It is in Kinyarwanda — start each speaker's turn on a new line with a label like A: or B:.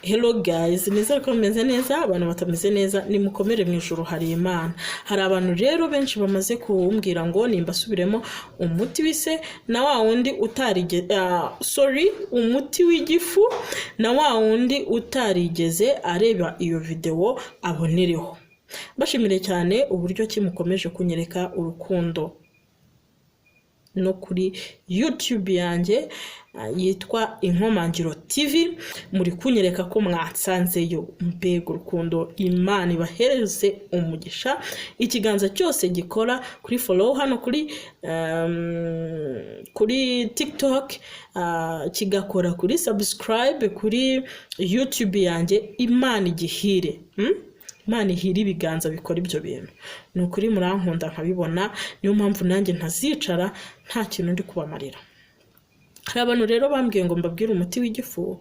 A: Hello guys, nizere ko mumeze neza. Abantu batameze neza, nimukomere, mu ijuru hari Imana. Hari abantu rero benshi bamaze kumbwira ngo nimbasubiremo umuti w'ise na wa wundi utarigeze, sorry, umuti w'igifu na wa wundi utarigeze areba iyo videwo abonereho. Bashimire cyane uburyo ki mukomeje kunyereka urukundo no kuri YouTube yanjye yitwa Inkomangiro TV. Muri kunyereka ko mwatsanzeyo. Mbega urukundo! Imana ibahereze umugisha. Ikiganza cyose gikora kuri follow hano kuri TikTok, kigakora kuri subscribe kuri YouTube yanjye, Imana igihire, Imana ihire ibiganza bikora ibyo bintu. Ni ukuri murankunda nkabibona, niyo mpamvu nanjye ntazicara nta kintu ndi kubamarira. Hari abantu rero bambwiye ngo mbabwire umuti w'igifu.